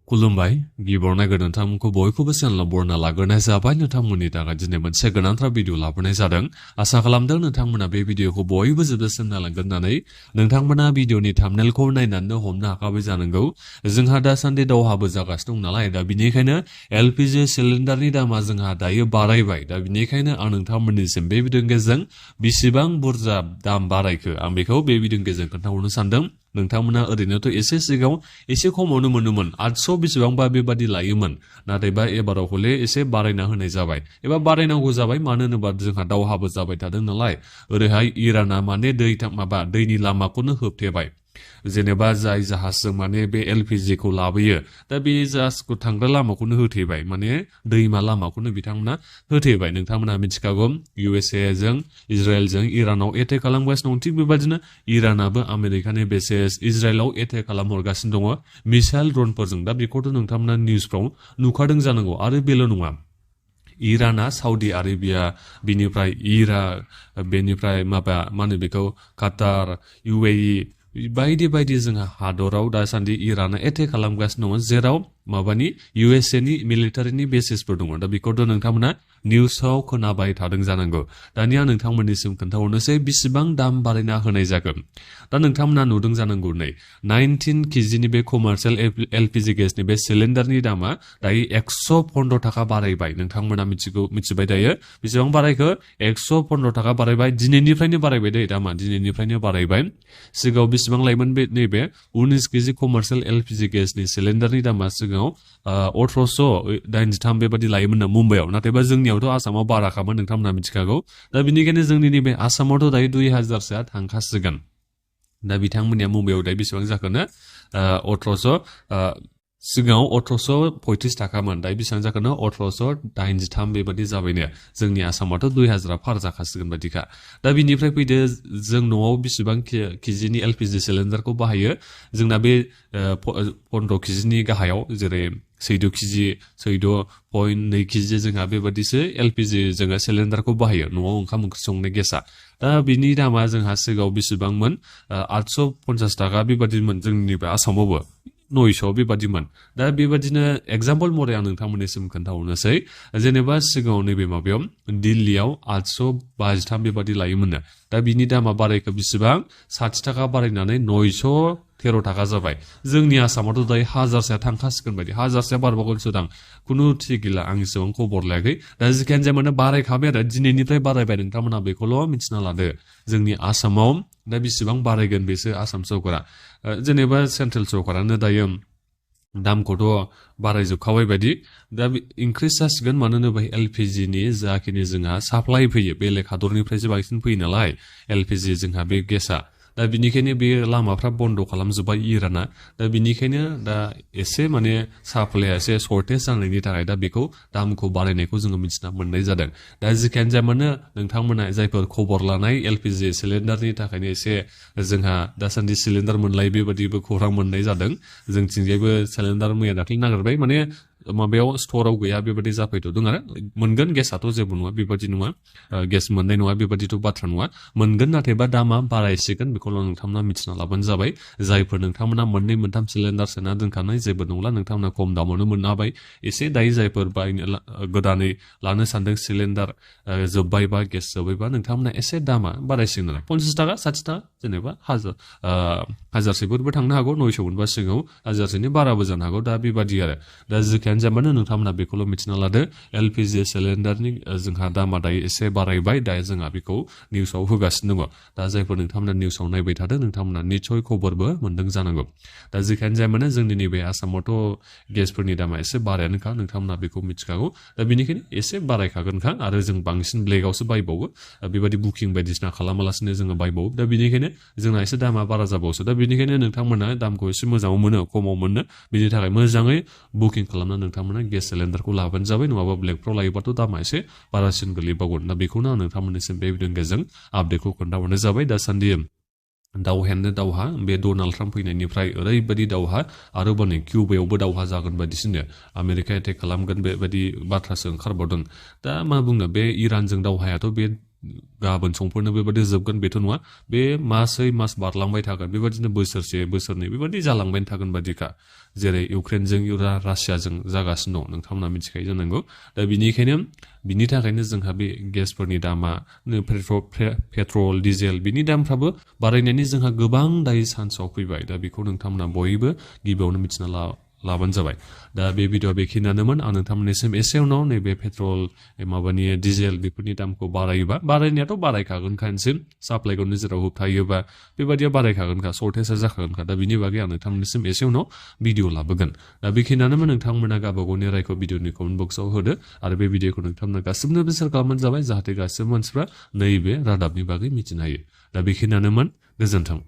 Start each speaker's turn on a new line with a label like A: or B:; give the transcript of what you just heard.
A: खुलुमबाय गिबियावनो नोंथांमोनखौ बयखौबो चेनेलाव बरना लाग्रोनाय जाबाय नोंथांमोननि थाखाय दिनै मोनसे गोनांथार भिडिअ लाबोनाय जादों आसा खालामदों नोंथांमोना बे भिडिअखौ बयबो जोबजासिम नायलांगोन होननानै नोंथांमोना भिडिअनि थाम्बनेलखौ नायनानै हमनो हाखाबाय जानांगौ जोंहा दासान्दि दावहाबो जागासिनो दं नालाय दा बिनिखायनो एलपिजि सिलिन्डारनि दामा जोंहा दायो बारायबाय दा बिनिखायनो आं नोंथांमोननिसिम बे भिडिअनि गेजेरजों बेसेबां बुरजा दाम बारायखो आं बेखौ बे भिडिअनि गेजेरजों खोन्थाहरनो सानदों नोंथांमोना ओरैनोथ' एसे सिगाङाव एसे खमावनो मोनोमोन 800 बेसेबांबा बेबादि लायोमोन नाथायबा एबाराव हले एसे बारायना होनाय जाबाय एबा बारायनांगौ जाबाय मानो होनोबा जोंहा दावहाबो जाबाय थादों नालाय ओरैहाय इराना माने दैनि लामाखौनो होबथेबाय जेनेबा जाय जाहाजजों माने बे एलपिजि खौ लाबोयो दा बे जाहाजखौ थांग्रा लामाखौनो होथेबाय माने दैमा लामाखौनो बिथांमोना होथेबाय नोंथांमोना मिथिखागौ USA जों इजराइलजों इरानाव एटेक खालामगासिनो दं थिग बेबायदिनो इरानाबो आमेरिकानि बेसेस इजराइलाव एटेक खालामहरगासिनो दङ मिसाइल ड्रनफोरजों दा बेखौथ' नोंथांमोना निउसफ्राव नुखादों जानांगौ आरो बेल' नङा इराना साउदी आरेबिया बिनिफ्राय बेनिफ्राय मा होनो बेखौ कातार UAE बायदि बायदि जोंहा हादराव दासान्दि इराना एटेक खालामगासिनो दङ जेराव माबानि USA नि मिलिटारिनि बेसेसफोर दङ दा बेखौथ' नोंथांमोना निउसाव खोनाबाय थादों जानांगौ दानिया नोंथांमोननिसिम खोन्थाहरनोसै बेसेबां दाम बारायना होनाय जागोन दा नोंथांमोना नुदों जानांगौ नै 19 केजिनि बे कमार्शियेल एलपिजि गेसनि बे सिलिन्डारनि दामा दायो 115 थाखा बारायबाय नोंथांमोना मिथिबाय दायो बेसेबां बारायखो 115 थाखा बारायबाय दिनैनिफ्रायनो बारायबाय दै दामा दिनैनिफ्रायनो बारायबाय सिगाङाव बेसेबां लायोमोन बे नैबे 19 केजि कमार्शियेल एलपिजि गेसनि सिलिन्डारनि दामा सिगाङाव 1883 बेबादि लायोमोन ना मुम्बाइआव नाथायबा जोंनियावथ' आसामाव बाराखामोन नोंथांमोना मिथिखागौ दा बिनिखायनो जोंनि नैबे आसामावथ' दायो 2000सोआ थांखासिगोन दा बिथांमोननिया मुम्बाइआव दायो बेसेबां जाखोनो 1800 सिगाङाव 1835 थाखामोन दायो बेसेबां जाखोनो 1883 बेबादि जाबायनो जोंनि आसामावथ' 2000 पार जाखासिगोन बादिखा दा बिनिफ्राय फैदो जों न'आव बेसेबां केजिनि एलपिजि सिलिन्डारखौ बाहायो जोंना बे 15 केजिनि गाहायाव जेरै 14 केजि 14.2 केजि जोंहा बेबादिसो एलपिजि जोङो सिलिन्डारखौ बाहायो न'आव ओंखाम ओंख्रि संनाय गेसा दा बिनि दामा जोंहा सिगाङाव बेसेबांमोन 850 थाखा बेबादिमोन जोंनि बे आसामावबो 900 बेबादिमोन दा बेबादिनो एगजाम्पल महरै आं नोंथांमोननिसिम खोन्थाहरनोसै जेनेबा सिगाङाव नैबे माबायाव दिल्लीयाव 853 बेबादि लायोमोननो दा बिनि दामा बारायखो बेसेबां 60 थाखा बारायनानै 913 थाखा जाबाय जोंनि आसामावथ' दायो 1000सोआ थांखासिगोन बायदि 1000सोआ बारबावगोनसो दां खुनु थिग गैला आं एसेबां खबर लायाखै दा जिखियानो जाया माने बारायखाबाय आरो दिनैनिफ्राय बारायबाय नोंथांमोना बेखौल' मिथिना लादो जोंनि आसामाव दा बेसेबां बारायगोन बेसो आसाम सरकारा जेनेबा सेन्ट्रेल सरकारानो दायो दामखौथ' बारायजोबखाबाय बायदि दा इनक्रिज जासिगोन मानो होनोबा एलपिजिनि जाखिनि जोंहा साप्लाइ फैयो बेलेग हादरनिफ्रायसो बांसिन फैयो नालाय एलपिजि जोंहा बे गेसा दा बिनिखायनो बे लामाफ्रा बन्द खालामजोब्बाय इराना दा बिनिखायनो दा एसे माने साप्लाइया एसे सर्टेज जानायनि थाखाय दा बेखौ दामखौ बारायनायखौ जोङो मिथिना मोननाय जादों दा जिखियानो जाया मानो नोंथांमोना जायफोर खबर लानाय एलपिजि सिलिन्डारनि थाखायनो एसे जोंहा दासान्दि सिलिन्डार मोनलाय बेबादिबो खौरां मोननाय जादों जोंथिंजायबो सिलिन्डार मैया दाख्लै नागिरबाय माने माबायाव स्टराव गैया बेबादि जाफैथ'दों आरो मोनगोन गेसाथ' जेबो नङा बेबादि नङा गेस मोननाय नङा बेबादिथ' बाथ्रा नङा मोनगोन नाथायबा दामा बारायसिगोन बेखौल' नोंथांमोना मिथिना लाबानो जाबाय जायफोर नोंथांमोना मोननै मोनथाम सिलिन्डार सोना दोनखानाय जेबो नंला नोंथांमोना खम दामावनो मोननो हाबाय एसे दायो जायफोर गोदानै लानो सानदों सिलिन्डार जोब्बाय बा गेस जोब्बायबा नोंथांमोना एसे दामा बारायसिगोन आरो 50 थाखा 60 थाखा जेनेबा हाजारसेफोरबो थांनो हागौ 900 मोनबा सिगाङाव हाजारसेनि बाराबो जानो हागौ दा बेबादि आरो दा जिखियानो जामानो नोंथांमोना बेखौल' मिथिना लादो एलपिजि सिलिन्डारनि जोंहा दामा दायो एसे बारायबाय दायो जोंहा बेखौ निउसाव होगासिनो दङ दा जायफोर नोंथांमोना निउसाव नायबाय थादों नोंथांमोना निस्सय खबरबो मोनदों जानांगौ दा जिखियानो जाया मानो जोंनि नैबे आसामावथ' गेसफोरनि दामा एसे बारायानोखा नोंथांमोना बेखौ मिथिखागौ दा बेनिखायनो एसे बारायखागोनखा आरो जों बांसिन ब्लेकआवसो बायबावो बेबादि बुकिं बायदिसिना खालामालासिनो जोङो बायबावो दा बेनिखायनो जोंना एसे दामा बारा जाबावसो दा बेनिखायनो नोंथांमोना दामखौ एसे मोजाङाव मोनो खमाव मोनो बिनि थाखाय मोजाङै बुकिं खालामना नोंथांमोना गेस सिलिन्डारखौ लाबानो जाबाय नङाबा ब्लेकफ्राव लायोबाथ' दामा एसे बारासिन गोलैबावगोन दा बेखौनो आं नोंथांमोननिसिम बे भिडिअनि गेजेरजों आपडेटखौ खोन्थाहरनाय जाबाय दासान्दि दावहायानो दावहा बे डनाल्ड ट्राम्प फैनायनिफ्राय ओरैबायदि दावहा आरोबाव नै किउबायावबो दावहा जागोन बायदिसिनो आमेरिका एटेक खालामगोन बेबायदि बाथ्रासो ओंखारबावदों दा मा बुंनो बे इरानजों दावहायाथ' बे गाबोन समफोरनो बेबादि जोबगोन बेथ' नङा बे मासै मास बारलांबाय थागोन बेबादिनो बोसोरसे बोसोरनै बेबादि जालांबाय थागोन बादिखा जेरै इउक्रेनजों रासियाजों जागासिनो दं नोंथांमोना मिथिखायो जानांगौ दा बिनि थाखायनो जोंहा बे गेसफोरनि दामा पेट्रल डिजेल बिनि दामफ्राबो बारायनायनि जोंहा गोबां दायो चान्सआव फैबाय दा बेखौ नोंथांमोना बयबो गिबियावनो मिथिना लाबानो जाबाय दा बे भिडिअआ बेखिनियानोमोन आं नोंथांमोननिसिम एसे उनाव नैबे पेट्रल माबानि डिजेल बेफोरनि दामखौ बारायोबा बारायनायाथ' बारायखागोनखानोसै साप्लाइखौ नोजोराव होबथायोबा बेबायदिया बारायखागोनखा सर्टेजआ जाखागोनखा दा बिनि बागै आं नोंथांमोननिसिम एसे उनाव भिडिअ लाबोगोन दा बेखिनियानोमोन नोंथांमोना गावबा गावनि रायखौ भिडिअनि कमेन्ट बक्सआव होदो आरो बे भिडिअखौ नोंथांमोना गासिबोनोबो शेयार खालामबानो जाबाय जाहाथे गासिबो मानसिफ्रा नैबे रादाबनि बागै मिथिनो हायो दा बेखिनियानोमोन गोजोन्थों